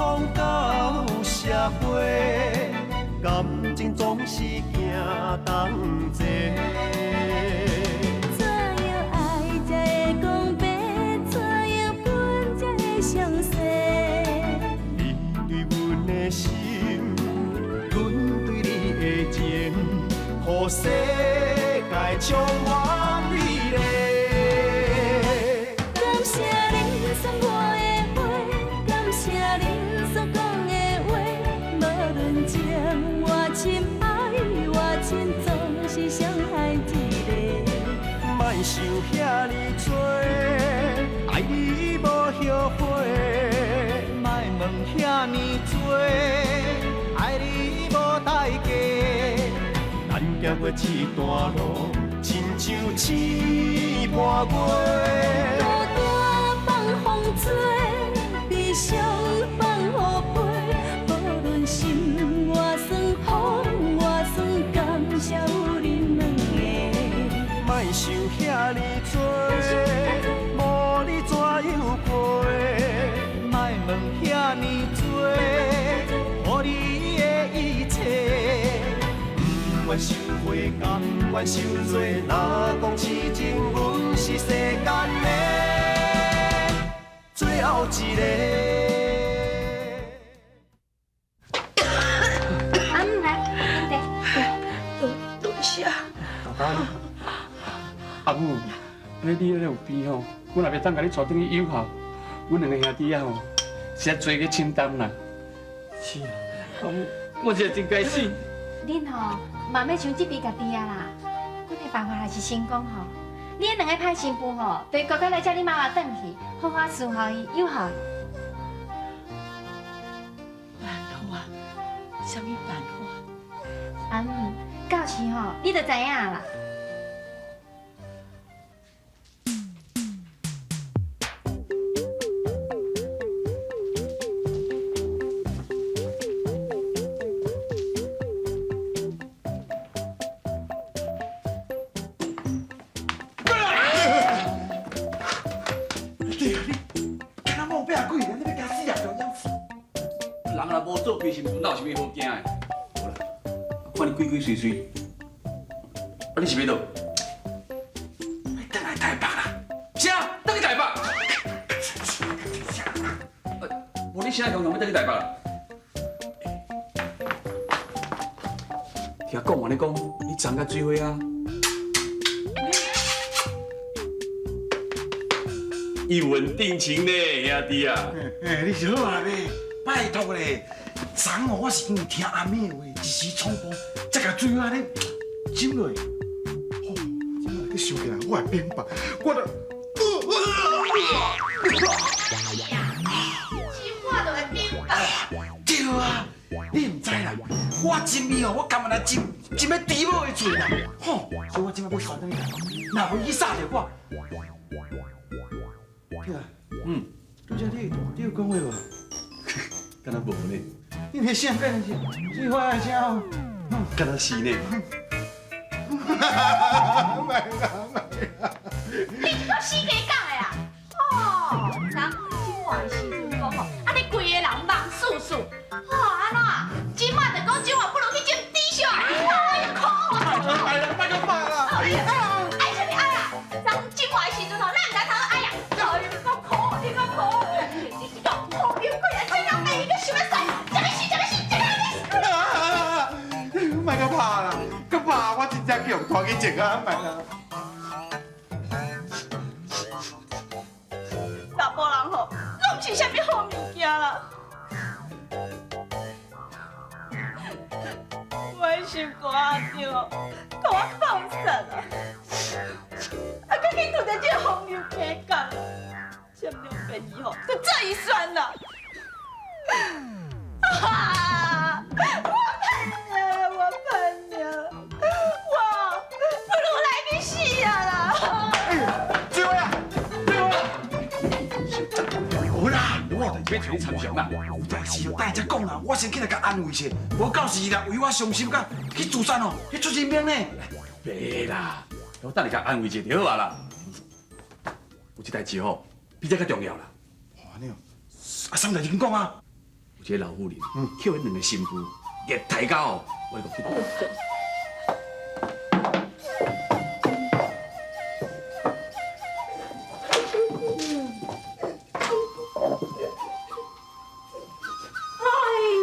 創到社會，感情總是行同齊。怎樣愛才會講白？怎樣分才會詳細？你對阮的心，阮對你的情，予世界充滿美麗。感謝恁送我的花，感謝恁所講的話，無論情偌深，愛偌深，總是傷害一個。莫想遐爾多，愛你無後悔。莫問遐爾多，愛你無代價。咱行過這段路，親像星伴月。孤單放風吹，悲傷放雨飛，無論心偌酸，風偌酸，感謝有恁兩个。莫想遐爾多，無你怎樣過？莫問遐爾多，予你的一切。不願受悔，甘願受罪。若講癡情，阮是世間的最後一个。阿姆來，飲茶。多謝。阿母，你你咧有病吼，阮也袂當共你帶轉去幼校，阮兩个兄弟仔吼，實在做個承擔啦。是啊，阿母，我實在真該死。恁吼嘛欲傷責備家己啊啦。阮的辦法也是成功吼。你彼兩个歹新婦吼，就會乖乖來接恁媽媽轉去，好好伺候伊，誘好伊。辦法？啥物辦法？阿姆，到時吼，你就知影啦。對啊，你敢若某壁鬼咧，你欲共死啊？就樣子。人若無做虧心事，哪有啥物好驚的？無啦，看你鬼鬼祟祟，啊，你是欲佗？轉來台北啦！啥？轉去台北？無你啥會講欲轉去台北啦？聽講完你講，你藏甲水花啊？一吻定情呢，兄弟啊！欸，你是好啊咩？拜託咧，昨哦，我是因為聽阿妹的話，一時衝動，才共水花咧斟落。吼，這擺閣想起來，我會變白，我就。斟我就會變白。對啊，你毋知啦，我斟伊哦，我甘願來斟斟欲豬母的喙啦，吼，所以我這擺欲旋轉去，若無伊殺著我。對啊，拄才你有講話無？敢若無呢？你的聲敢若是水花的聲哦。敢若是呢？莫啦莫啦！你這個死雞講的啦！哦，昨這晚的時陣講吼，按呢規個人忙簌簌，吼按怎？這擺就講這碗不如去斟豬小，哎呀可惡！哎呀，莫閣拍啦！愛啥物愛啊？昨這晚的時陣吼，咱毋知通愛啊！哎呦，夠可惡，你夠可惡！你這個好牛鬼啊！這人病伊閣想欲死，食欲死，食欲死，食欲死！莫閣拍啦，閣拍我真正去予拖去種啊！莫啦。查埔人吼，攏毋是啥物好物件啦。我的心肝仔頂哦，予我放散啊！啊，閣去拄著這個風流雞公，占了便宜吼，就做伊算啦。啊！我歹命，我歹命，我不如來去死啊啦！水花啊，水花！無啦，我有代欲揣你參詳啦。有代誌就等下才講啦，我先起來共安慰一下，無到時啦，為我傷心甲去自殺哦，彼出人命呢。袂啦，我等下共安慰一下就好啊啦。有一代誌吼，比這較重要啦。哦，按呢哦，啊，啥代誌緊講啊？有一个老妇人，捡彼两个新妇热刣到哦，我讲。哎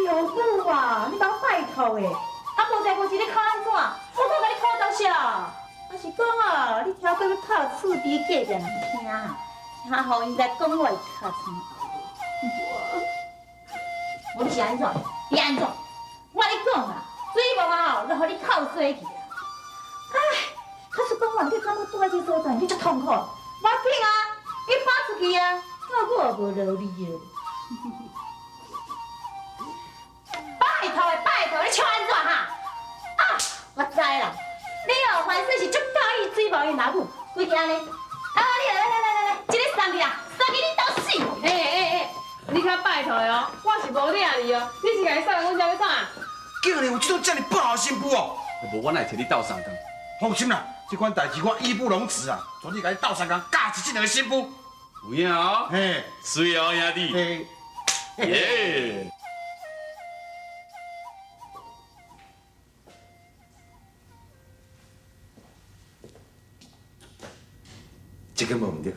呦，母啊，你把我拜托的，啊无代无志你哭按怎？我讲共你哭当啥？啊是讲啊，你听过欲哭厝边隔壁人听啊，听予𪜶来讲我会较惨。无你是按怎？你按怎？我跟你讲啊，水无啊吼，就予你哭洗去啊！唉，可是讲话你感觉住在这所在，你足痛苦。无要紧啊，你搬出去啊，我也无留你的。拜托的，拜托，你笑按怎哈？啊，我知啦，你哦，凡事是足佮意水无𪜶老母，规日按呢。啊，你来来来来来，这个送去啦，送去你倒死！欸欸欸，你较拜托的哦，我是无掠你哦，你是共伊送来阮遮欲创啊？竟然有这种遮尔不好的新妇哦！无，我哪会提你斗相共？放心啦，这款代志我义不容辞啊，全力共你斗相共，教一这两个新妇。有影哦，嘿，媠哦，兄弟。嘿，耶！这个无毋对。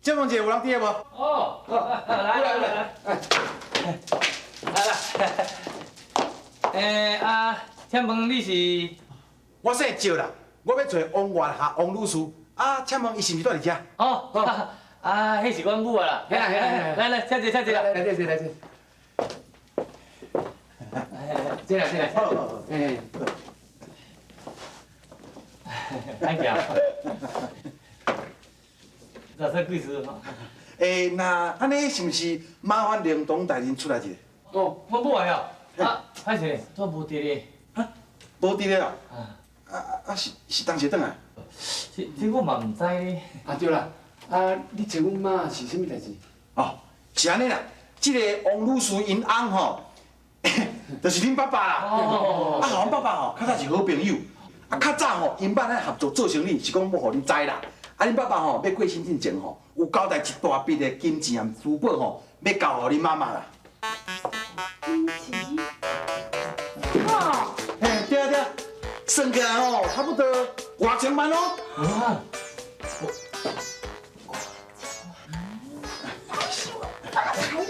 请问一下，有人伫的无？哦，来来来来，来来。欸啊，请问你是？我姓赵啦，我欲找王月霞王女士。啊，请问伊是毋是住伫遮？哦，啊，彼是阮母啊啦。来来来来来，请坐请坐啦。来来坐来坐。进来进来。好好好。哎。来行。热说贵事吼。欸，那按呢是毋是麻烦灵堂大人出来一下？哦，阮母来哦。啊，歹势，拄无伫咧。啊，无伫咧哦。啊是当时转来？这我嘛毋知咧。啊对啦，啊你找阮妈是啥物代志？哦，是按呢啦，这个王女士𪜶翁吼，就是恁爸爸啦。哦。啊，阮爸爸吼，较早是好朋友。啊，较早吼，𪜶捌咧合作做生意，是讲欲予恁知啦。啊，恁爸爸吼欲过身进前吼，有交代一大笔的金钱和珠宝吼，欲交予恁妈妈啦。金钱？哦。嘿，对啊对啊，算起来吼，差不多外千万哦。哇！发财了！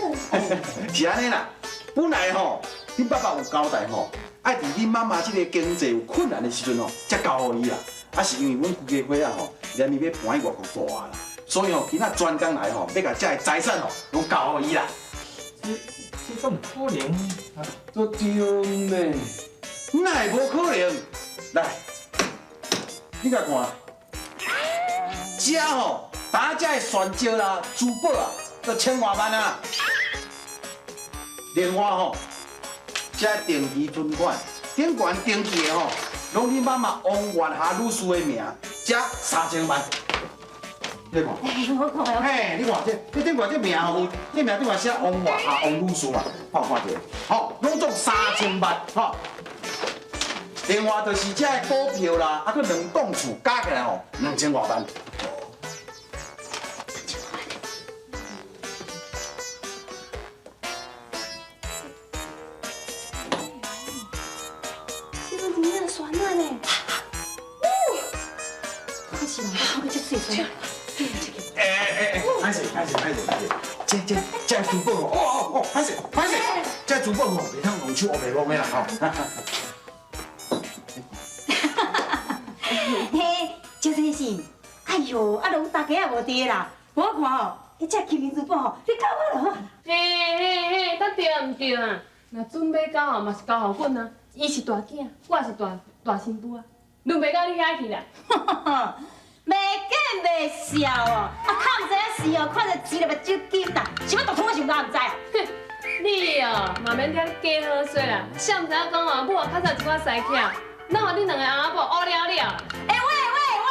是按呢啦，本来吼，恁爸爸有交代吼，爱伫恁妈妈这个经济有困难的时阵吼，才交予伊啦。啊，是因为阮规家伙仔吼，连伊欲搬去外国住啦，所以吼，今仔专工来吼，欲共这个财产吼，拢交予伊啦。这怎可能？啊，都对呢。哪会无可能？来，你共看，这吼，打这个旋石啦、珠宝啊，都千外万啊。另外吼，这定期存款，顶悬登记的吼，拢恁妈妈王月霞女士的名，这3000万。你看，我看，嘿，你看这，这顶悬这名吼，这名顶悬写王月霞王女士嘛，我看一下，吼，拢总3000万，吼。另外就是这个股票啦，啊，阁两栋厝加起来吼，2000外万。这份真正酸啊呢！我是人，我看这水水。欸欸欸，歹势歹势歹势歹势，这珠宝吼，哦哦哦，歹势歹势，这珠宝吼，袂通用手乌白摸的啦吼。嘿，赵先生，哎哟，啊，拢大家也无伫啦，我看吼，彼只金银珠宝吼，你交我就好啦。嘿嘿嘿，咱对毋对啊？若准备交吼，嘛是交予阮啊。伊是大囝，我是大新妇啊，轮袂到你遐去啦。袂见袂笑哦，啊，较毋知影时哦，看著钱就目睭金啦，想欲独吞我想到毋知啊。哼，你哦，嘛免听假好说啦，谁毋知影讲哦，母啊较早一寡师巧，哪予恁两个翁仔某乌了了？欸喂喂喂，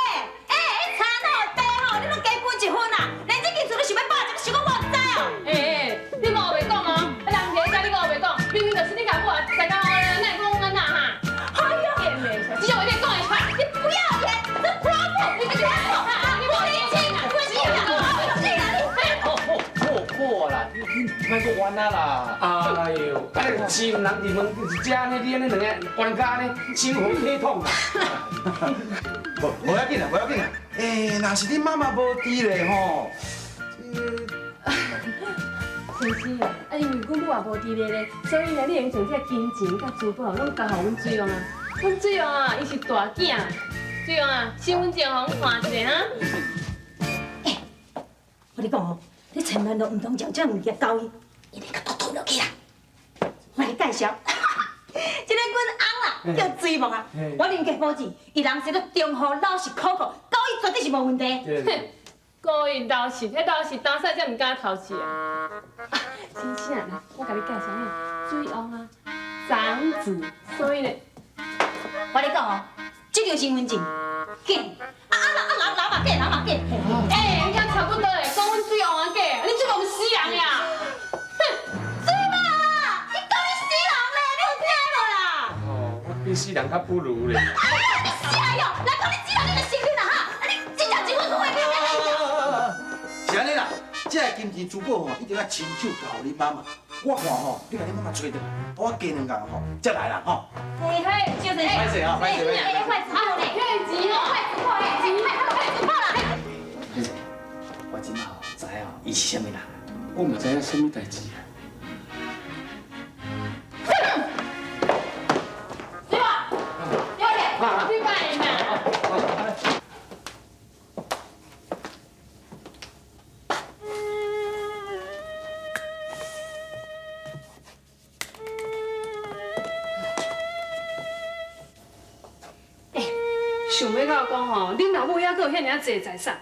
欸，彼田吼地吼，你拢加分一分啦，连这间厝你想欲霸占，想讲我毋知哦？欸欸，你莫乌白讲哦，人伫遮你阁乌白讲，明明就是你共母啊师巧乌了，哪会讲阮安怎哈？哎哟，见袂笑，这种话你讲会出来？你不要脸，你泼妇，你不要脸！閣冤啊啦！哎呦，啊你亲人伫门就是遮呢，你按呢两个冤家按呢，成何体统啊？无无要紧啦，无要紧啦。欸，若是恁妈妈无伫咧吼，先生啊，啊因为阮母也无伫咧咧，所以咧你会用将这个金钱佮珠宝攏交予阮水王啊。阮水王啊，伊是大囝，水王啊，身份证予阮看一下哈。我跟你讲哦，你千万都毋通将这物件交伊，伊会共都吞落去啦。我来介绍，这个阮翁啦，叫水王啊。我恁家保证，伊人生咧忠厚老实可靠，交伊绝对是无问题。哼，故意老实，彼老实当势才毋敢偷吃啊。先生啊，我共你介绍那水王啊，长子，所以咧，我跟你讲哦，这张身份证假，啊啊啊人人嘛假，人嘛假。欸，你遐差不多嘞，讲阮水王啊假，你这无死人呀？哼，水王啊，你讲你死人咧，你有听无啦？哦，我比死人较不如咧。哎呀，你死啊哟！人讲你死人，你就承认啦哈？啊，你真正一分话袂是按呢啦，这个金钱珠宝吼，一定要亲手交予恁妈妈。我看吼，你共恁妈妈揣转来，我加两工吼，才来啦吼。嘿，就是。歹势啊，歹势。哎，快珠宝咧，钱哦，快珠宝咧，钱，快珠宝啦。我这马吼知影伊是啥物人。我嘛知影啥物代志啊。水王，你拜啦。想欲到讲吼，恁老母遐阁有遐尔仔济财产。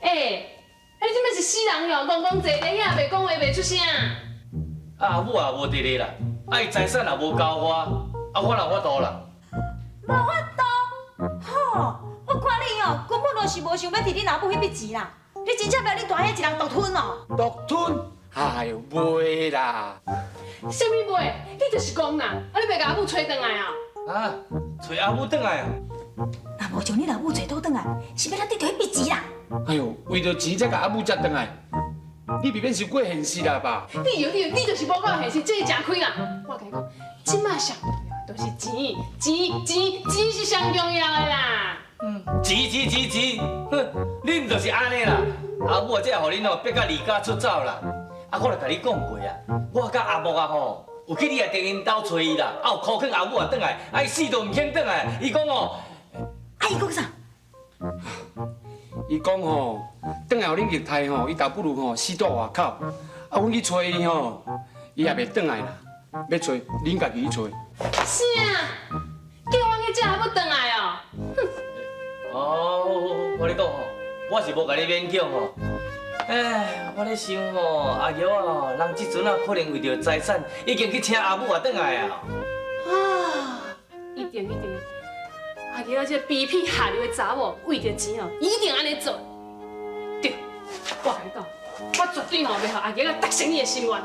欸，啊你这摆是死人哟，戆戆坐伫遐，袂讲话，袂出声。啊，阿母也无伫咧啦，啊伊财产也无交我，啊我哪有法度啦？无法度，吼！我看你哦，根本就是无想欲摕恁老母彼笔钱啦。你真正欲恁大兄一人独吞哦？独吞？哎哟，袂啦！啥物袂？你就是讲啦，啊你袂共阿母揣转来啊？啊，揣阿母转来啊？若无将你老母揣倒转来，是欲咱得著彼笔钱啦？哎哟，为著钱才共阿母接转来，你未免伤过现实啦吧？你哟你哟，你就是无够现实，这个诚亏啦！我共你讲，这马上重要就是钱，钱钱钱是上重要的啦。钱钱钱钱，哼，恁就是按呢啦。阿母啊，这会予恁哦逼甲离家出走啦。啊，我就共你讲过啊，我佮阿木啊吼，有去你阿弟𪜶兜揣伊啦，啊有苦劝阿母啊转来，啊伊死都毋肯转来，伊讲哦，啊伊讲啥？伊讲吼，转来予恁虐待吼，伊倒不如吼死蹛外口。啊，阮去揣伊吼，伊也袂转来啦。欲揣，恁家己去揣。啥？叫阮去才还欲转来哦？哼！哦，我咧讲吼，我是无共你勉强吼。哎，我咧想吼，阿玉啊，人这阵啊可能为著财产，已经去请阿母啊转来啊。啊，一定一定。阿玉啊，这个卑鄙下流的查某，为著钱哦，一定按呢做。对，我共你讲，我绝对吼袂予阿玉啊达成伊的心愿。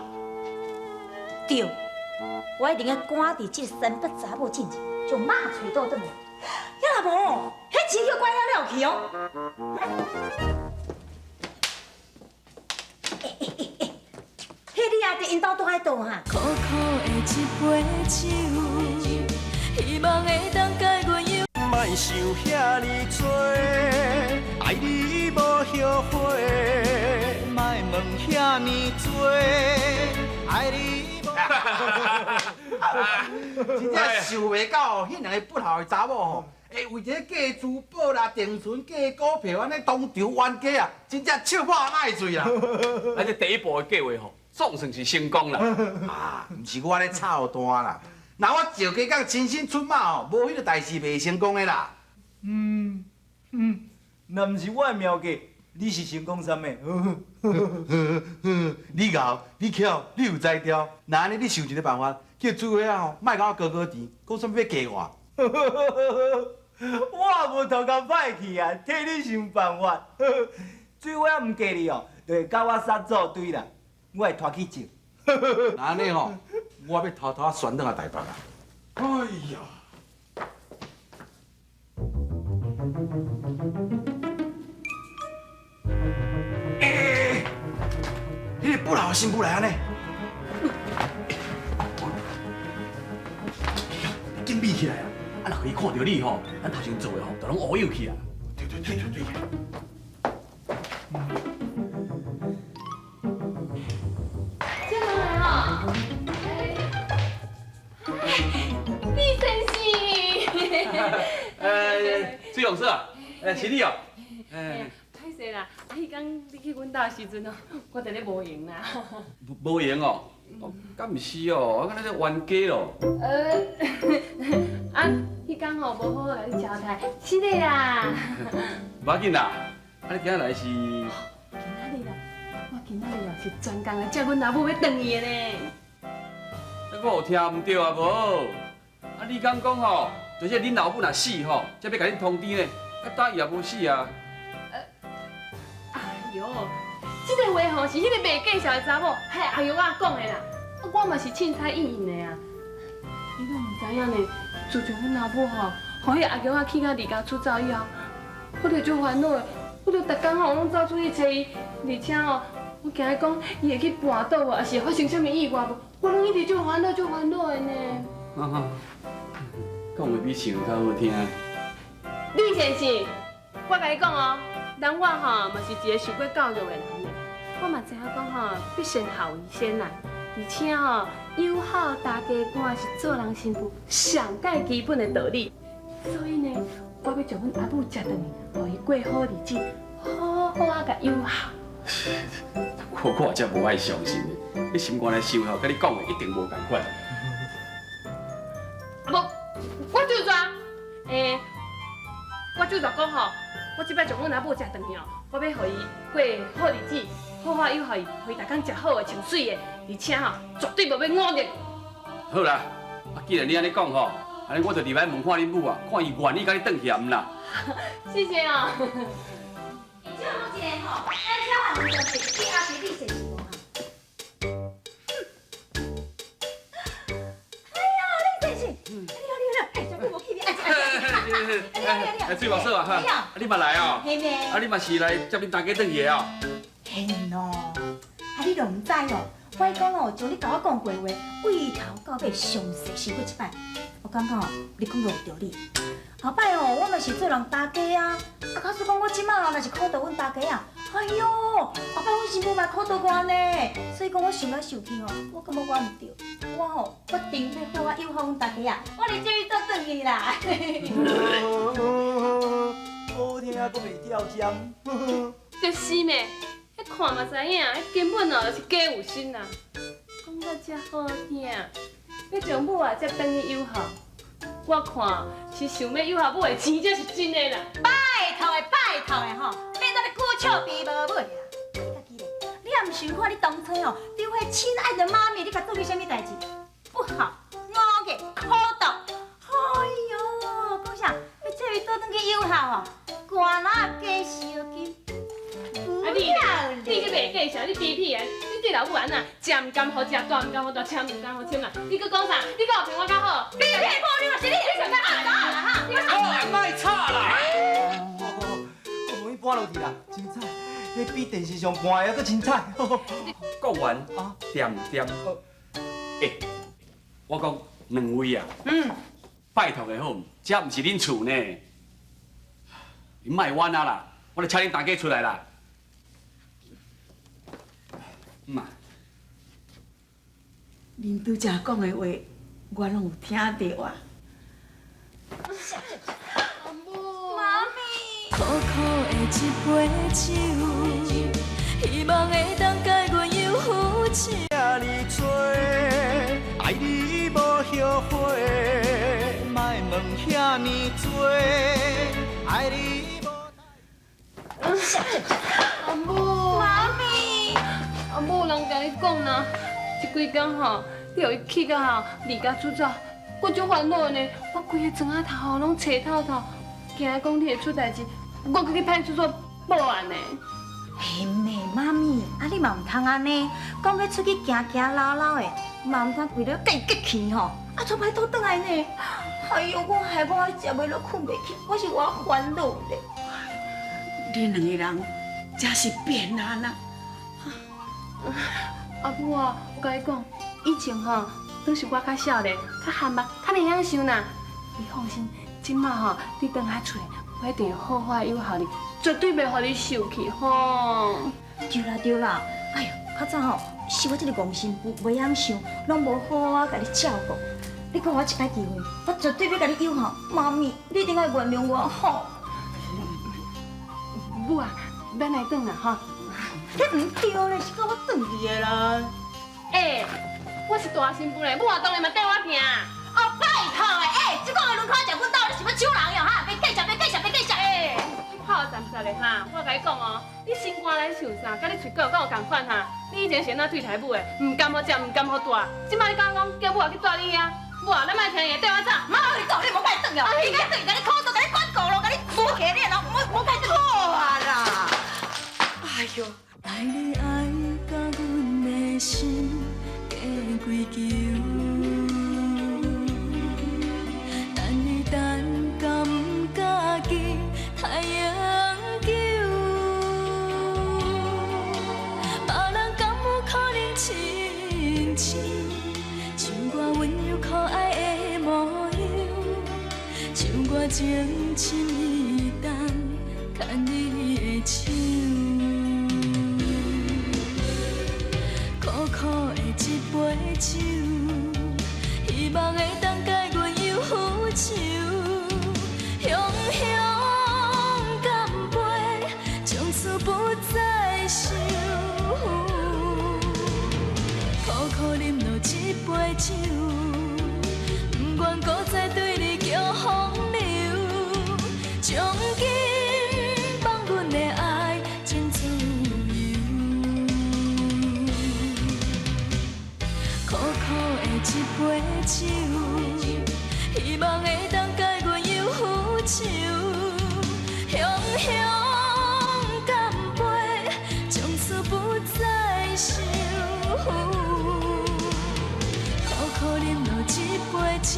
对，我一定要赶伫这个三八查某进前，将妈揣倒转来。呀若无，彼钱叫拐了了去哦。欸，彼你阿弟𪜶兜住佇佗哈？苦苦的一杯酒，希望会当解阮忧。莫想遐尔多，爱你无后悔。莫问遐尔多，爱你无。真正想袂到，彼两个不孝的查某吼，会为这个假珠宝啦、定存、假股票，按呢当场冤家啊！真正笑破阿妈的嘴啦！啊，这第一步的计划吼，总算是成功啦。啊，毋是我咧操蛋啦，若我赵家港亲身出马吼，无彼个代志袂成功的啦。若毋是我的妙计，你是成功啥物？你𠢕，你巧，你有才调，若按呢你想一个办法，叫主委啊吼，莫共我高高甜，讲啥物欲嫁我？我无头壳歹去啊，替你想办法。水尾仔毋嫁你哦，就会佮我杀做堆啦。我会拖去种。若按呢吼，我欲偷偷仔旋转来台北啊！哎呀！欸，彼个不老新妇来按呢。紧秘起来啊！啊，若予伊看著你吼，咱头前做的吼，就拢乌有去啊！对对对对对。这人来哦，李先生。水龙嫂啊，是你哦。歹势啦，彼工你去阮兜的时阵哦，我伫咧无闲啦。无闲哦？哦，敢毋是哦，我敢若咧冤家咯。啊，彼工吼无好好共你交代，是的啦。无要紧啦，啊，你今仔来是？今仔日啦，我今仔日哦是专工来接阮老母欲转去的呢。我有听毋对啊无？啊，你敢讲吼，就是恁老母若死吼，才欲共恁通知呢？啊，今伊也无死啊。哎哟，这个话吼是彼个袂见笑的查某，彼阿玉仔讲的啦。啊，我嘛是凊彩应应的啊。你拢毋知影呢，自从阮老母吼，予彼个阿玉仔气甲离家出走以后，我就足烦恼的，我就逐工吼拢走出去揣伊，而且吼，我惊伊讲伊会去跋倒无，抑是发生啥物意外无，我拢一直足烦恼、足烦恼的呢。讲话比唱较好听。李先生，我共你讲哦，人我吼嘛是一个受过教育的人呢，我嘛知影讲吼，必先孝为先啦，而且吼，友好大家观是做人新妇上盖基本的道理。所以呢，我欲将阮阿母接转去，予伊过好日子，好好仔共友好。我看才无爱相信呢，你心肝内想吼，佮你讲的一定无仝款。无，我就煞，我就煞讲吼，我这摆将阮阿母接转去哦，我欲予伊过好日子，好好友好伊，予伊逐工食好的、穿媠的，而且吼，绝对无欲忤逆。好啦，啊，既然你按呢讲吼，按呢我就入来问看恁母啊，看伊愿意佮你转去啊，毋啦？谢谢哦。请问一下吼，咱小汉就是你阿是李先生无哈？哎呀，李先生，你好你好，哎，小久无见你，哎哎，水木嫂啊，哈，啊你嘛来哦？嘿呢。啊你嘛是来接恁大家转去的哦？嘿喏，啊你都毋知哦，我讲哦，从你共我讲过话，为头到尾详细想过一摆，我感觉哦，你讲的有道理。后摆哦，我嘛是做人大家啊，啊，假使讲我这摆若是苦到阮大家啊，哎哟，后摆阮新妇嘛苦到我呢，所以讲我想来想去吼，我感觉我毋对，我吼决定欲好好友好阮大家啊，我来接伊做转去啦。好听阁袂跳针。就是咩，彼看嘛知影，彼根本哦就是假有心啦。讲到遮好听，欲将母啊接转去友好，我看是想欲友好母的钱才是真的啦。拜托的拜托的吼，免踮咧顾笑鼻无尾啦。你家己咧，你也毋想看你当初吼，对彼亲爱的妈咪，你共做过啥物代志？不好，误解，苦毒。哎哟，讲啥？欲接伊倒转去友好哦，寒哪加烧金。啊你，你阁袂见笑，你卑鄙的！你对老母按怎？食毋甘予食，大毋甘予大，穿毋甘予穿啊！你阁讲啥？你阁有比我较好？卑鄙妇女嘛是你，你上较阿杂啦哈！好啊，莫吵啦！我无伊搬落去啦，精彩！彼比电视上看的犹阁精彩。讲完啊，恬恬。欸，我讲两位啊，拜托的好毋？这毋是恁厝呢，你莫冤啊啦！我来请恁大家出来啦。嘛，恁拄才讲的话，我拢有听著啊。妈咪，苦苦的一杯酒，希望会当解阮忧郁愁。这呢多，爱你无后悔，莫问遐呢多，爱你无。阿母，妈咪，阿母，人共你讲啦，这几工吼，你予伊气到吼离家出走，我足烦恼的呢。我规个床仔头吼拢揣透透，惊讲你会出代志，我阁去派出所报案呢。嘿妹，妈咪，啊你嘛毋通按呢，讲欲出去行行溜溜的，嘛毋通规日共伊激气吼，啊煞歹倒转来呢。哎哟，我害我食袂落，睏袂去，我是偌烦恼咧。恁两个人真是变啊啦！阿母啊，我共你講，以前吼都是我較少年，較憨慢，較袂曉想啦。你放心，這馬吼你轉來厝，我一定會好好誘予你，絕對袂予你受氣吼。對啦對啦，哎喲，較早吼是我這个戇新婦袂曉想，攏無好好共你照顧。你給我一擺機會，我絕對欲共你誘好。媽咪，你一定愛原諒我吼。母啊，咱來轉啦吼。你毋對咧，是叫我轉去的啦。欸，我是大新婦咧，母啊當然嘛綴我行。哦，拜託的，欸，這個輪跤食阮兜，你是欲搶人喲哈？別計較，別計較，別計較。欸，你泡站實的哈，我共你講哦，你心肝內想啥，佮你喙角敢有仝款哈？你以前是按怎對待母的？毋甘予食，毋甘予蹛。這擺你敢講叫母仔去蹛你遐？母啊，咱莫聽伊的，綴我走。媽，我共你講，你無共伊轉哦，你共轉，共你苦做，共你管顧咯，共你無起你咯，無無共伊轉。好啊啦。哎喲，愛你愛甲阮的心加跪求，等你等甲毋家己太永久，別人敢有可能親像像我溫柔可愛的模樣，像我情深意重牽你的手。苦苦的一杯酒，希望會當解阮憂愁。雄雄乾杯，從此不再愁。苦苦啉落這杯酒，不願閣再對你叫風流，將今放阮的愛真自由。苦苦的一杯酒，希望會當解阮憂愁。雄雄乾杯，從此不再愁。苦苦啉落這杯酒，